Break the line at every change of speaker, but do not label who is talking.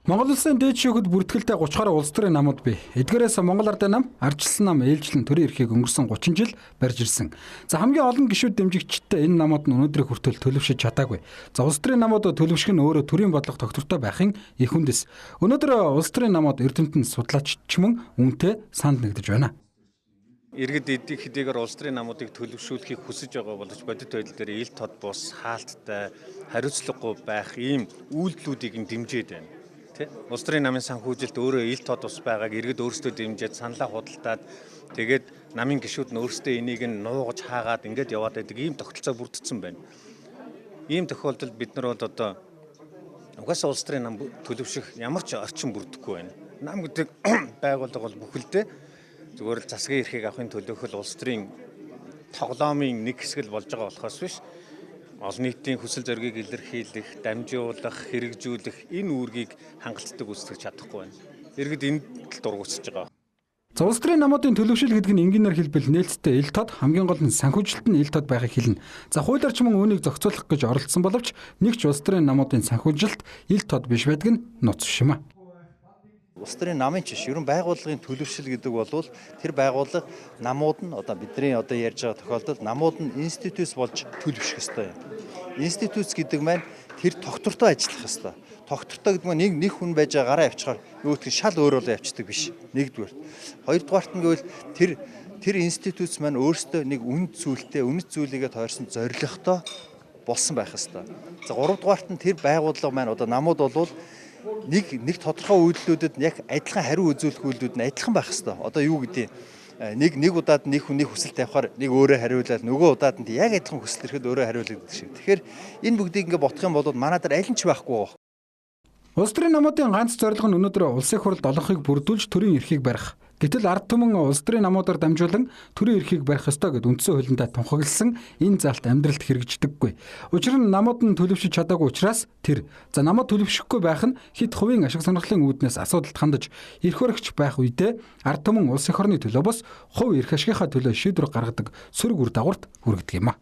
Монгол улсын дээд шүүхэд бүртгэлтэй 30 гаруй улс төрийн намууд бий. Эдгээрээс Монгол Ардын нам, Ардчилсан нам ээлжлэн төрийн эрхийг өнгөрсөн 30 жил барьж ирсэн. За, хамгийн олон гишүүд дэмжигчтэй энэ намууд нь өнөөдрийг хүртэл төлөвшөж чадаагүй. За, улс төрийн намууд төлөвшөх нь өөрөө төрийн бодлого тогтвортой байхын их үндэс. Өнөөдөр улс төрийн намууд эрдэмтэн судлаач ч мөн үүнтэй санал нэгдэж байна.
Иргэд эдийг хэдийгээр улс төрийн намуудыг төлөвшүүлэхийг хүсэж байгаа боловч бодит байдал дээр ил тод бус, хаалттай, хариуцлагагүй байх ийм үйлдэлүүдийг нь дэмжиж байна. Тэ? Улс төрийн намын санхүүжилт өөрөө ил тод бус байгааг иргэд өөрсдөө дэмжиж, саналаа худалдаад, тэгээд намын гишүүд нь өөрсдөө энийг нь нуугаж хаагаад ингээд яваад байдаг ийм тогтолцоо бүрдсэн байна. Ийм тохиолдолд бид нар бол одоо угаасаа улс төрийн нам төлөвшөх ямар ч орчин бүрдэхгүй байна. Нам гэдэг байгууллага бол бүхэлдээ зүгээр л засгийн эрхийг авахын төлөөх л улс төрийн тоглоомын нэг хэсэг л болж байгаа болохоос биш, олон нийтийн хүсэл зоригийг илэрхийлэх, дамжуулах, хэрэгжүүлэх энэ үүргийг хангалттай гүйцэтгэж чадахгүй байна. Иргэд энд л дургуутсаж байгаа.
За, улс төрийн намуудын төлөвшил гэдэг нь энгийнээр хэлбэл нээлттэй ил тод, хамгийн гол нь санхүүжилт нь ил тод байхыг хэлнэ. За, хуулиар ч мөн үүнийг зохицуулах гэж оролдсон боловч нэг ч улс төрийн намуудын санхүүжилт ил тод биш байдаг нь нууц биш юм а.
Улс төрийн намын ч биш, ерөн байгууллагын төлөвшил гэдэг бол тэр байгууллага намууд нь одоо бидний одоо ярьж байгаа тохиолдолд намууд нь институт болж төлөвшөх ёстой юм. Институт гэдэг маань тэр тогтвортой ажиллах ёстой. Тогтвортой гэдэг нь нэг хүн байж байгаа гараа явчихаар нөгөөх нь шал өөр болоо явчихдаг биш. Нэгдүгээр. Хоёрдугаарт нь гэвэл тэр институт маань өөрсдөө нэг үнэт зүйлтэй, үнэт зүйлийгээ тойрсон зорилготой болсон байх ёстой. За, гуравдугаарт нь тэр байгууллага маань одоо намууд бол нэг тодорхой үйлдэлүүдэд яг адилхан хариу үзүүлэх үйлдэлүүд нь адилхан байх ёстой. Одоо юу гэдэг нэг удаад нэг хүн нэг хүсэл тавихаар нэг өөрөө хариулаад, нөгөө удаад нь яг адилхан хүсэл ирэхэд өөрөө хариулдаг гэдэг шиг. Тэгэхээр энэ бүгдийг ингээ бодох юм бол манай дээр аль нь ч байхгүй байх.
Улс төрийн намуудын ганц зорилго нь өнөөдөр улсын хурлд олонхыг бүрдүүлж төрийн эрхийг барих. Гэтэл ард түмэн улс төрийн намуудаар дамжуулан төрийн эрхийг барих ёстой гэд үндсэн хуулиндаа тунхагласан энэ заалт амьдралд хэрэгждэггүй. Учир нь намууд нь төлөвшөж чадаагүй учраас тэр. За, намууд төлөвшөхгүй байх нь хэд хувийн ашиг сонирхлын үүднээс асуудалд хандаж эрх баригч байх үедээ ард түмэн улс их орны төлөө бус хувь эрх ашигынхаа төлөө шийдвэр гаргадаг сөрөг үр дагаварт хүргэдэг юм а.